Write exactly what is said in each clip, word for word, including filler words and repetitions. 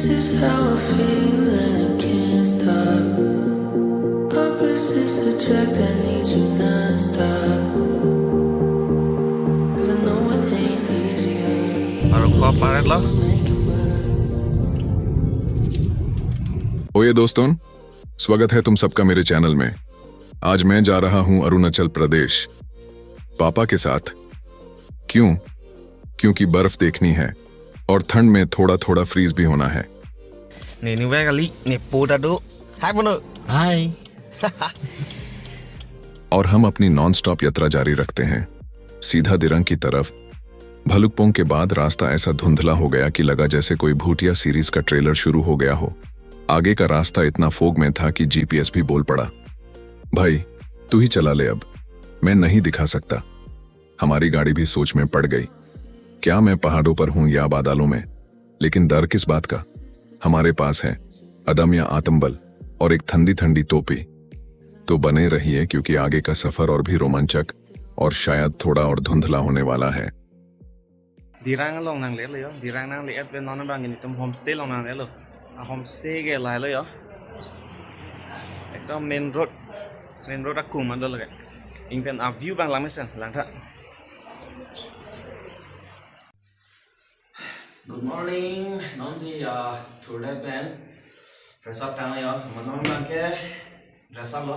This is how I feel and I can't stop. Opposites attract, I need you non-stop. 'Cause I know it ain't easy. Aro ko paret lo. Oye doston, स्वागत है तुम सबका मेरे चैनल में। आज मैं जा रहा हूं अरुणाचल प्रदेश, पापा के साथ। क्यों? क्योंकि बर्फ देखनी है और ठंड में थोड़ा थोड़ा फ्रीज भी होना है। Ne nu bag ali ne po ta do. Hai, Bono. Hai. और हम अपनी नॉन स्टॉप यात्रा जारी रखते हैं, सीधा दिरंग की तरफ। भलुकपोंग के बाद रास्ता ऐसा धुंधला हो गया कि लगा जैसे कोई भूतिया सीरीज का ट्रेलर शुरू हो गया हो। आगे का रास्ता इतना फोग में था कि जीपीएस भी बोल पड़ा, "भाई, तू ही चला ले अब, मैं नहीं दिखा सकता।" हमारी गाड़ी भी सोच में पड़ गई, क्या मैं पहाड़ों पर हूं या बादलों में? लेकिन डर किस बात का? हमारे पास है अदम्य आत्मबल और एक ठंडी ठंडी टोपी। तो बने रहिए, क्योंकि आगे का सफर और भी रोमांचक और शायद थोड़ा और धुंधला होने वाला है। Dirang along nanglelo yo, Dirang nangle-et pen non abang netum homestay along nanglelo. A homestay ke lahelo yo. Ekdom main road, main road akung mandol lage. Ingpen a view abang langmesen, langtha. Good morning. Non si, ah, today pen fresh up tanglo yo. Manon abang ke dress up lo.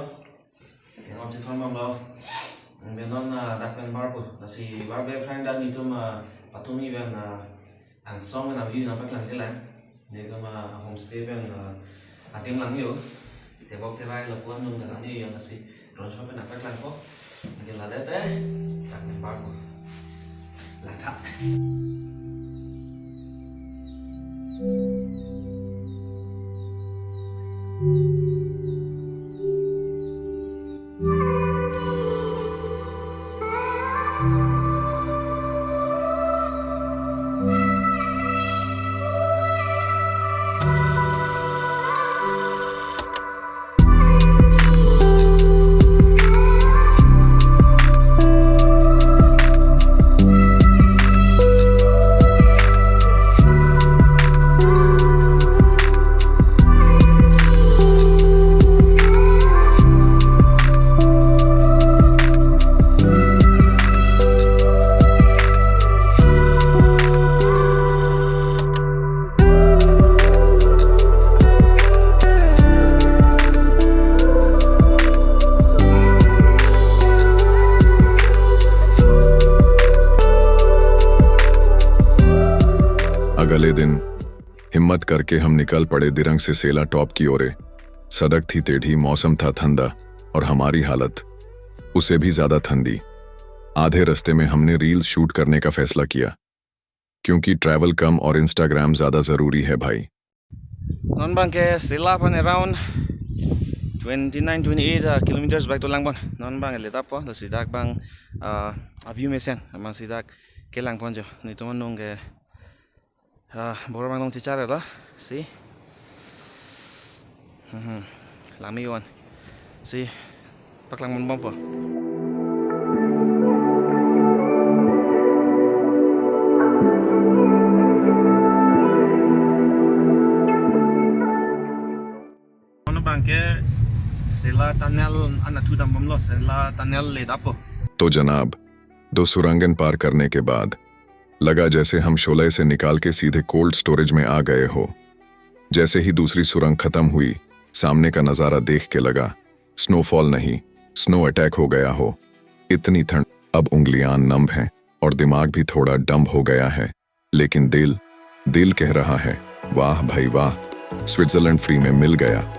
Yang om chithon bom lo. Benon, ah, dak pen bar ko. Lasi bar be friend dan netum, ah, patumi pen, ah, angsong pen a view nangpaklang chelang. Netum, ah, homestay pen, ah, adim lang yo. Tebok terai lapuan nung lang yo, lasi drone shot pen nangpaklangpo. Lake ladak te, tak nang parko. Langtha. अगले दिन हिम्मत करके हम निकल पड़े दिरंग से सेला टॉप की ओरे। सड़क थी टेढ़ी, मौसम था ठंडा और हमारी हालत, उसे भी ज्यादा ठंडी। आधे रास्ते में हमने रील्स शूट करने का फैसला किया, क्योंकि ट्रैवल कम और इंस्टाग्राम ज्यादा जरूरी है भाई। Non abang ke sela pen around twenty nine, twenty eight, ah, kilometers bike dolang abang. Non abang le tapo, lasi dak abang, ah, a view mesen, abang si dak kelang ponjo. Netum anung ke, ah, bor abang nong chichar la, si. Hmm, langme-o an. Si, paklang mon bompo. Ono abang ke sela tunnel anatthu dam bomlo, sela tunnel le dapo. तो जनाब, दो सुरंगन पार करने के बाद लगा जैसे हम शोले से निकाल के सीधे कोल्ड स्टोरेज में आ गए हो। जैसे ही दूसरी सुरंग खत्म हुई, सामने का नजारा देख के लगा स्नोफॉल नहीं, स्नो अटैक हो गया हो। इतनी ठंड, अब उंगलियां नम हैं और दिमाग भी थोड़ा डंब हो गया है, लेकिन दिल, दिल कह रहा है, "वाह भाई वाह, स्विट्जरलैंड फ्री में मिल गया।"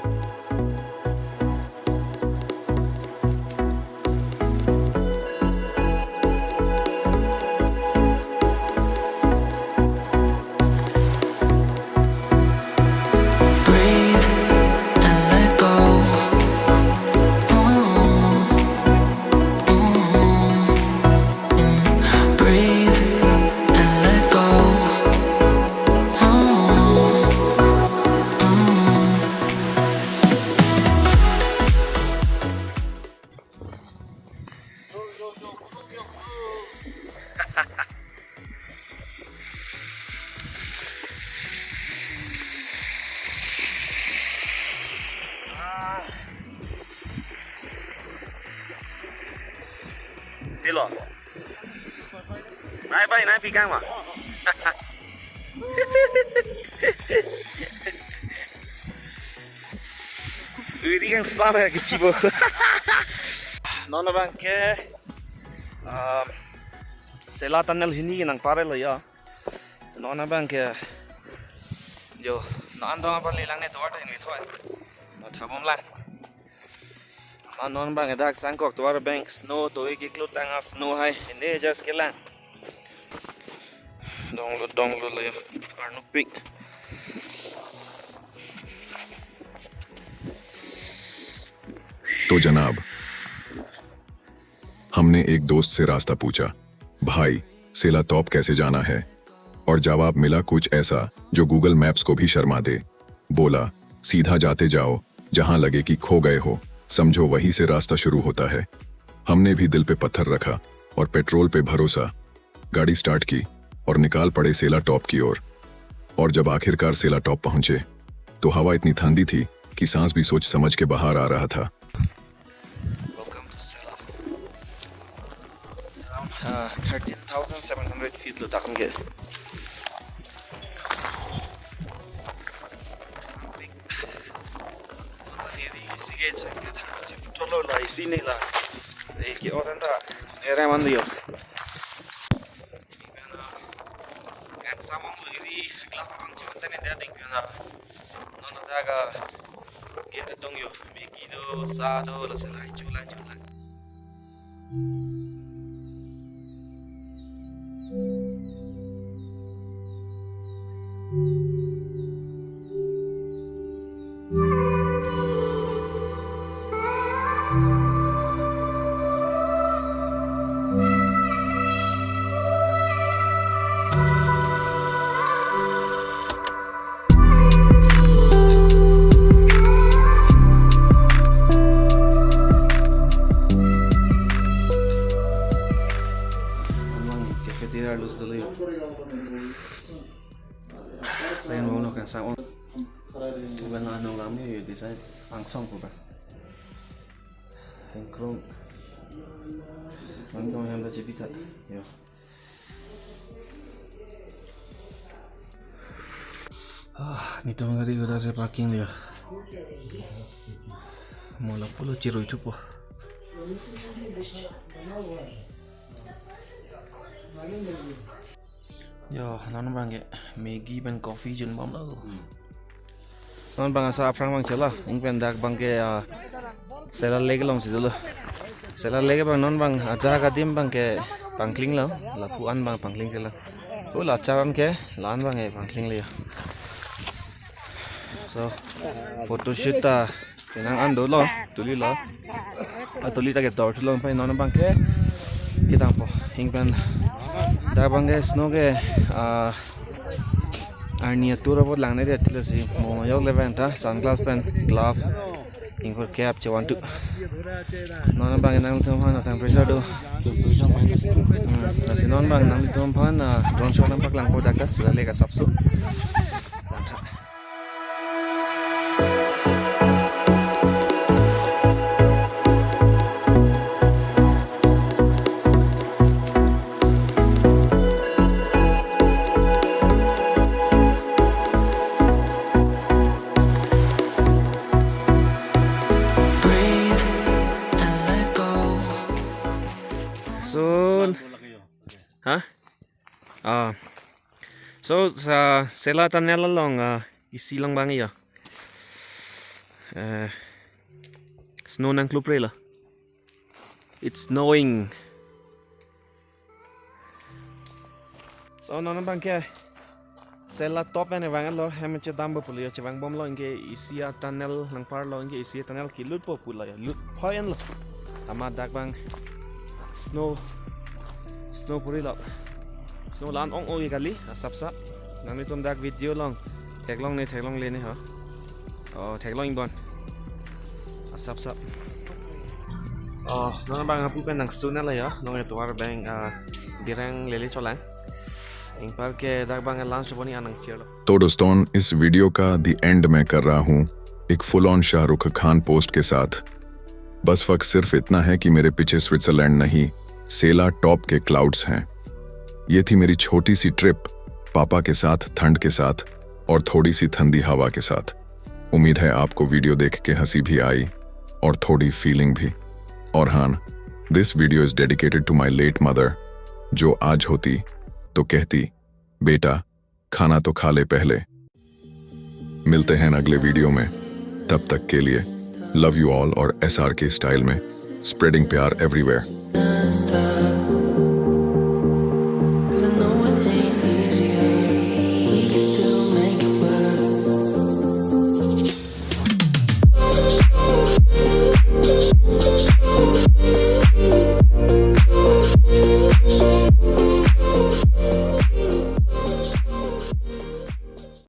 Breathe and let go. Mm, mm, mm. Breathe and let go. Mm, mm. Ai bai na pikang ma. Uri kang sama ke chibo. Non abang ke, um, Sela tunnel hini ke nangparlo ya. Non abang ke, yo, non dong apa lelang ne tovar ta ini thoi. Non thabom lang. Non abang ke dak sangkok tovar abang snow to iki klut tang a snow hai. Ini just kelang. Donglo, donglo le. Arnupik. तो जनाब, हमने एक दोस्त से रास्ता पूछा, भाई, सेला टॉप कैसे जाना है? और जवाब मिला कुछ ऐसा, जो गूगल मैप्स को भी शर्मा दे। बोला, सीधा जाते जाओ, जहां लगे कि खो गए हो, समझो वहीं से रास्ता शुरू होता है। हमने भी दिल पे पत्थर रखा और पेट्रोल पे भरोसा, गाड़ी स्टार्ट की और निकाल पड़े सेला टॉप की ओर। और जब आखिरकार सेला टॉप पहुंचे, तो हवा इतनी ठंडी थी कि सांस भी सोच समझ के बाहर आ रहा था। Welcome to Sela. Around uh, thirteen thousand seven hundred feet lo dak ke. Something. Isi ke chak ke thang chak tolo la isi ne la. Eke orang ta ere man liyo. Kan samong lo iri glove abang chiman tane dia ding pion na. Non ta ga gate dong yo. Maggi do, sa do, lo se lai chulang chulang. Amang cafeteria lus dulu yuk. Saya mau no kan sang on. Bukan lah nong lami yuk desain langsung ko ba. Hengkrong. Langsung yang baca bita. Yo. Ah, nelitum gari udah saya parking ya. Mo lapulo chirui thupo. Yo, non abang ke Maggi pen coffee jun bom lo. Non abang asa aphrang abang chela, ing pen dak abang ke, ah, Sela Lake along si dolo. Sela Lake abang non abang aja kadim abang ke pangkling lo, lapu an abang pangkling ke lo. Ula charan ke, la-an abang ke pangkling le. So, photoshoot ta, kenang an dolo, tuli lo. Atuli ta ke dor thulo pai non abang ke, kedam po, ing pen, dak abang ke snow ke, ah, arni atur apot langne det lasi mo yok le pen ta sunglass pen glove ingkoi cap chevan tu. Non abang nanglitum aphan temperature do. Temperature minus two. Hmm, lasi non abang nanglitum aphan, ah, drone shot nangpaklang po dak ta Sela Lake asapso. So, ha? Ah. So, sa Sela tunnel along, ah, isi along abang yo. Eh, snow nangklupre lo. It's snowing. So, non abang ke Sela top pen vanglo, hem chedam bo pulo, chevang bomlo, ingke isi a tunnel nangparlo, ingke isi a tunnel kelut po pulo ya, lut phoyen lo. Amat dak abang snow, snow puri lo. Snow la-an ong-oi kali, asap sap. Nanglitum dak video along theklong ne, theklongle ne ho. Oh, theklong ingbon. Asap sap. Oh, non abang apu pen nang sunel ya, non etovar abang, ah, dirang lele cholang. Ingpar ke dak abang lunch boni anang chirlo. तो दोस्तों, इस वीडियो का the end मैं कर रहा हूँ एक full on Shahrukh Khan पोस्ट के साथ। बस फर्क सिर्फ इतना है कि मेरे पीछे स्विट्जरलैंड नहीं, सेला टॉप के क्लाउड्स हैं। ये थी मेरी छोटी सी ट्रिप, पापा के साथ, ठंड के साथ और थोड़ी सी ठंडी हवा के साथ। उम्मीद है आपको वीडियो देख के हंसी भी आई और थोड़ी फीलिंग भी। और हाँ, this video is dedicated to my late mother, जो आज होती तो कहती, "बेटा, खाना तो खा ले पहले।" मिलते हैं अगले वीडियो में, तब तक के लिए love you all और एसआरके स्टाइल में spreading प्यार everywhere।